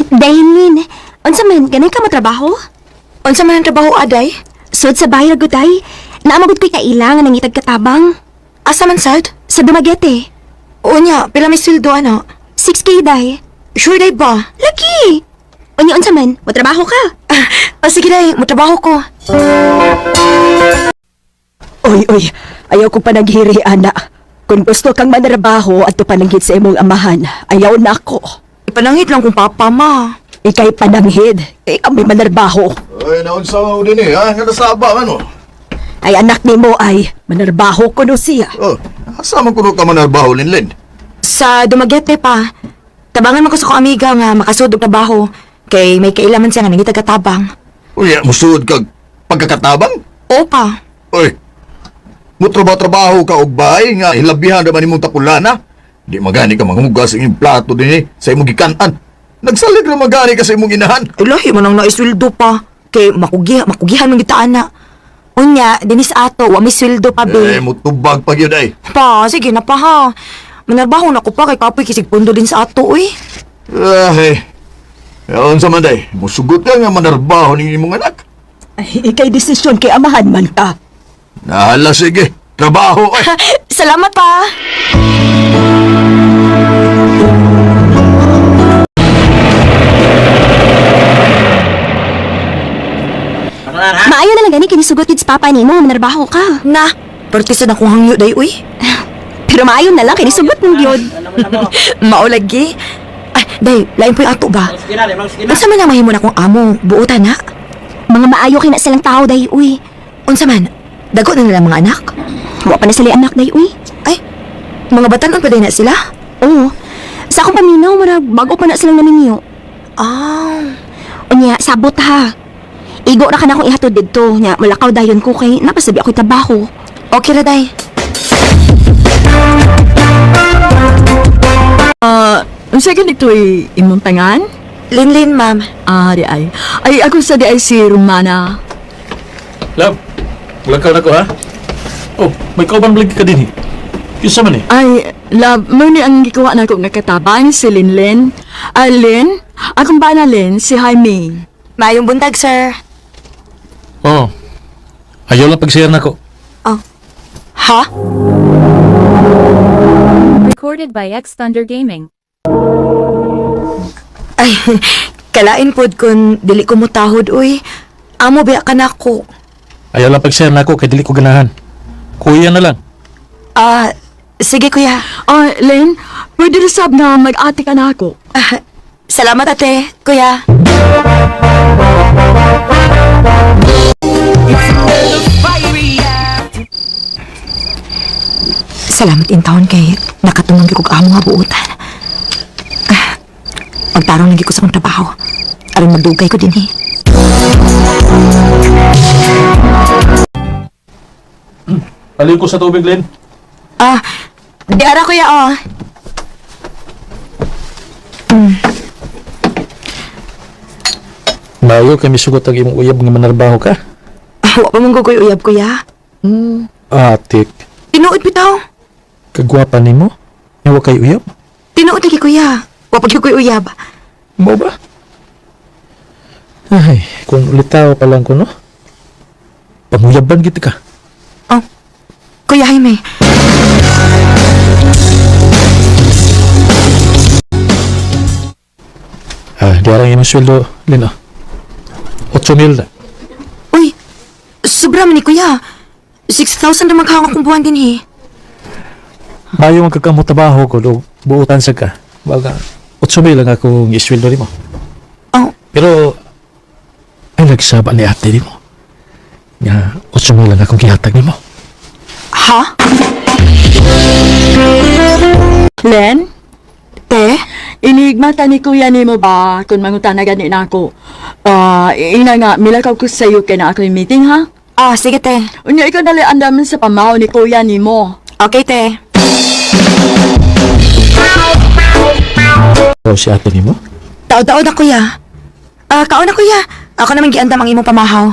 Daylin, unsa man ganay ka mo trabaho? Unsa man ang trabaho aday? Sud sa bahay ra gud ay. Naamagod ko'y kailangan ng itag katabang. Asa man sad? Sa Dumaguete. Unya, pila may sweldo ana? 6K day. Sure day ba? Lagi. Unya unsa man, mo trabaho ka. Ah, sige day, motrabaho ko. Oy, oy, ayaw ko panaghiri, ana. Kung gusto kang manrabaho at pananghid sa imong amahan, ayaw na ako. Ipanangit lang kong papa ma. Ika'y pananghid, kay kami manarbaho. Ay, naunsa mo din eh, ha? Nga nasaba man, oh. Ay anak nimo ay manarbaho kuno siya. Oh, asa man kuno ka manarbaho, Linlin? Sa Dumaguete pa. Tabangan man ko sa akong amiga nga makasud og trabaho kay may kailaman siya nga nangitag katabang. Uy, musuod kag pagkakatabang? Opa. Uy, mutrabaho-trabaho ka og bahay nga hilabihan naman imong tapulana. Di magani ka manghugas sa imong plato din eh, sa imong gikan-an. Nagsalig ra magani ka sa imong inahan. Ilahi man ang naisweldo pa. Kay makugihan, makugihan man kita ana. Unya, dinis ato, wa may sweldo pa Eh, be. mutubag pag yun ay. Pa, sige na pa ha. Manarbaho na ko pa kay kapoy kisig pundo din sa ato uy. Ay, unsa man day, musugot ka nga manarbaho ning imong anak. Ay, ika'y desisyon kay amahan man ka. Nahala, sige, trabaho ay. Salamat pa. Maayo na lang gani kinisugot gid sa papa nimo manarbaho ka. Na, partisan akong hangyo day uy. Pero maayo na lang kinisugot mong gyud. Maulagi. Ay, day, lain po yung ato ba? Unsa man ang mahimo na akong amo, buotan na? Mga maayo kay na silang tao day uy. Unsa man, dago na nila mga anak? Wa pa na sila anak day uy. Ay, mga batanon pa day na sila? Oo. Sa akong paminaw murag bago pa na silang naminyo. Ah, Unya, sabot ha. Igo ra ka na akong ihatod didto. Nya, malakaw dayon ko kay napasabi ako'y trabaho. Okay ra day. Ah, unsa ganito'y imong pangan? Linlin, ma'am. Ah, di ay. Ay, ako sa di ay si Romana. Love, lakaw na ko ha? Oh, may kauban lagi ka din eh. Kinsa man eh? Ay, love, mo ni ang gikuha na ko nga katabang si Linlin. Ah, Lin, akong bana Lin, si Jaime. Mayong buntag, sir. Oo. Oh. Ayaw lang pag-share na ko. Oh. Ha? Recorded by X Thunder Gaming. Ay, kalain pod kun dili ko mutahod, uy. Amo biya ka na ko. Ayaw lang pag-share na ko kay dili ko ganahan. Kuya na lang. Ah, sige kuya. Ah, Lin, pwede rin sab na mag-ate ka na ako. Ah, salamat ate, kuya. Salamat in taon kay nakatungan gyud kog amo nga buotan. Ah, pagtarong lagi ko sa akong trabaho. Aron magdugay ko dinhi. Paliw ko sa tubig, Lin. Ah, di ara kuya oh. Mayo kay misugot ang imong uyab nga manarbaho ka. Ah, wa pa man gugoy uyab kuya. Atik, Tinuod bitaw. kagwapa nimo. Nga wa kay uyab. Tinuod lagi kuya. Wa pa gyud koy uyab. Mo ba? Ay, kung ulitaw pa lang ko no. Panguyaban gid ka. Oh, Kuya Jaime. Ah, di arang imong sweldo, Lin oh. 8,000 na. Uy, sobra man ni kuya. 6,000 na maghanga kong buwan din eh. Mayo ang kagkamo trabaho ko do buotan sa ka. Baga 8,000 lang akong isweldo nimo. Oh, Pero ay nagsaba ni ate nimo. Nga 8,000 lang akong gihatag nimo. Ha? Len, Te? inigma ta ni kuya nimo ba kung mangutana gani na ako. Ah, ina nga, milakaw ko sa iyo kay na ako'y meeting ha. Ah, sige te. Unya ikaw dali andaman sa pamaw ni kuya nimo. Okay te. O si ate nimo? Taod-taod na kuya. Ah, kaon na kuya. Ako naman giandam ang imong pamahaw.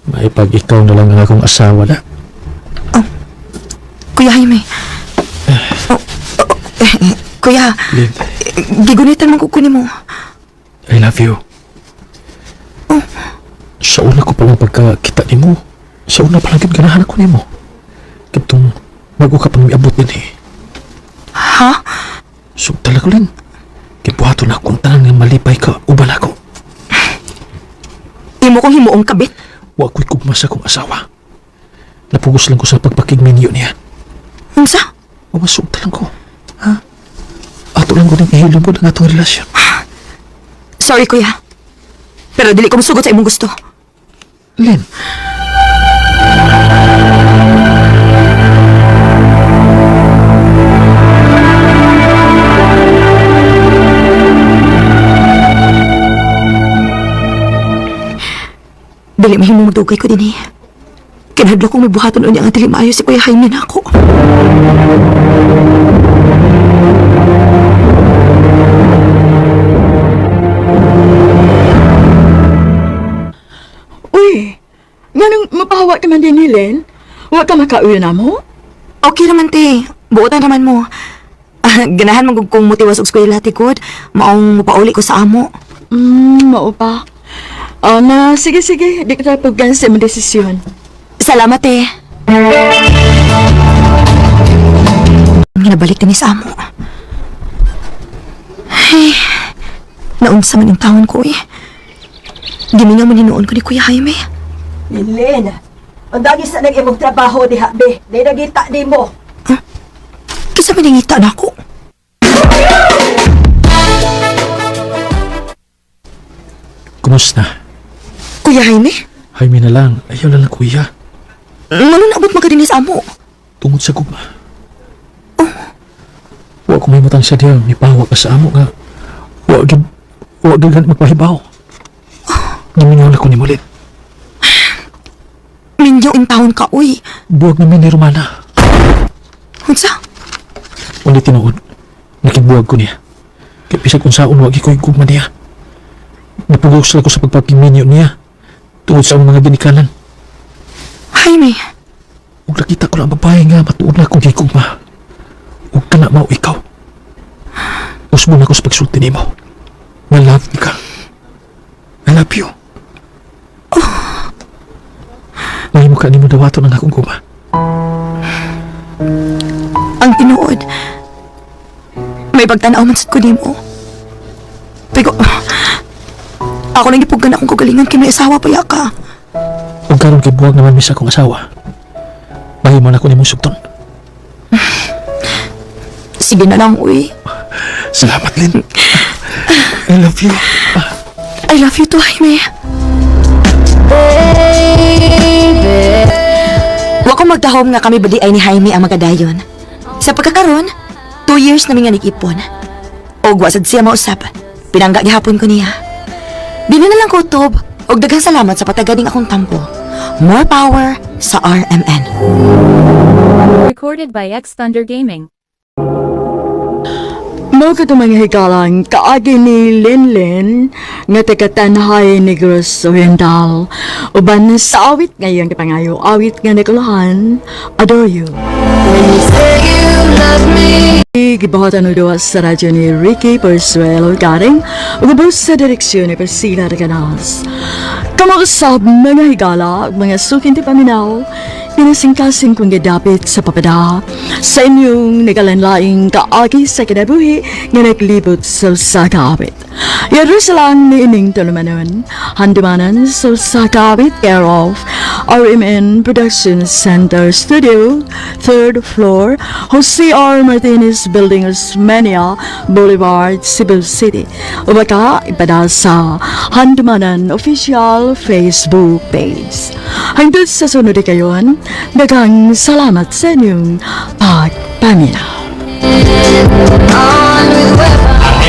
May pag ikaw na lang ang akong asawa na. Kuya Jaime. Oh, oh, eh, Kuya, Lynn, gigunitan man ko kunin mo. I love you. Sa una ko palang pagkakita nimo, sa una palang gid ganahan ako nimo. Katong bago ka pang miabot din eh. Ha? Sugtala ko, Lynn. Kay buhaton ako ang tanan nga malipay ka uban ako. Imo kong himuong kabit. Wa ko'y gugma sa akong asawa. Napugos lang ko sa pagpakigminyo niya. Unsa? O masugta lang ko. Ha? Ato lang ko din kahilom po ng atong relasyon. Sorry, Kuya. Pero dili ko musugot sa imong gusto. Lynn, Dili mahimong magdugay ko din eh. Kinahadlok kong may buhaton unya nga dili maayo si Kuya Jaime nako. Uy, nganong mapahawa ka man din ni Len? Wa ka makauyo na mo? Okay naman, te. Buotan naman mo. Ah, ganahan man gud kong mutiwas og eskwela, tikod. Maong mupauli ko sa amo. Mao pa. Oh, na, sige, sige. Di ka tayo sa imong desisyon. Salamat, te. Ginabalik din sa amo. Ay, naunsa man yung taon ko eh. Gimingaw man hinuon ko ni Kuya Jaime. Lynn, ang dagi sa nang imong trabaho diha, be. Di nagita di mo. Kisa maningita na ako. Kumusta? Kuya Jaime, Jaime na lang. Ayaw na lang, kuya. Ano naabot mo ka din sa amo? Tungod sa gugma. Wa ko may matang sa diya. Mipawa ka sa amo nga. Wa gid gani magpahibaw. Gimingaw na ko ni Mulit. Minyo in taon ka, uy. Buwag namin ni Romana. Unsa? Ulit tinuod. Nakigbuwag ko niya. Kaya bisag unsaon wa ko gugma niya. Napugos lang ko sa pagpapiminyo niya. Tungod sa among mga ginikanan. Jaime, Ug nakita ko lang ang babae nga matuod na akong gigugma. Ug kana mao ikaw. Usbon ako sa pagsulti nimo. Nga love ka. I love you. Mahimo ka nimo dawaton ang akong gugma. Ang tinuod, may pagtanaw man sad ko nimo. Pero, ako lang gipuggan akong kagalingan kay may asawa pa ya ka. Ug karon kay buwag naman mi sa akong asawa. Mahimo na ako nimong sugton. Sige na lang, uy. Salamat, Lynn. I love you. I love you too, Jaime. Wa ko magdahom nga kami bali ay ni Jaime ang magadayon. Sa pagkakaron, 2 years na mi nga nag-ipon. Og wa sad siya mausap. Pinangga gihapon ko niya. Dili na lang ko utob. Og daghang salamat sa pataganing akong tampo. More power sa RMN. Recorded by X Thunder Gaming. Mao kato, mga higalang, kaagi ni Linlin nga taga Tanjay, Negros Oriental. Uban sa awit ngayon kapangayo, awit nga nakuluhan, "Adore You." Gibuhatan og duwa sa radyo ni Ricky Persuelo Garing ug ubos sa direksyon ni Priscilla Reganas. Kamausab, mga higala, ug mga suking ti paminaw, pinasingkasing kong gidapit sa papada sa inyong nagalanlaing kaagi sa kinabuhi nga naglibot sa usa ka awit. Yaro sa lang ni ining tulumanon, handumanan sa usa ka awit, care of RMN Production Center Studio, third floor, Jose R. Martinez Building, Osmeña Boulevard, Cebu City. O baka ipada sa Handumanan official Facebook page. Hangtod sa sunod kayon, daghang salamat sa inyong pagpaminaw. On with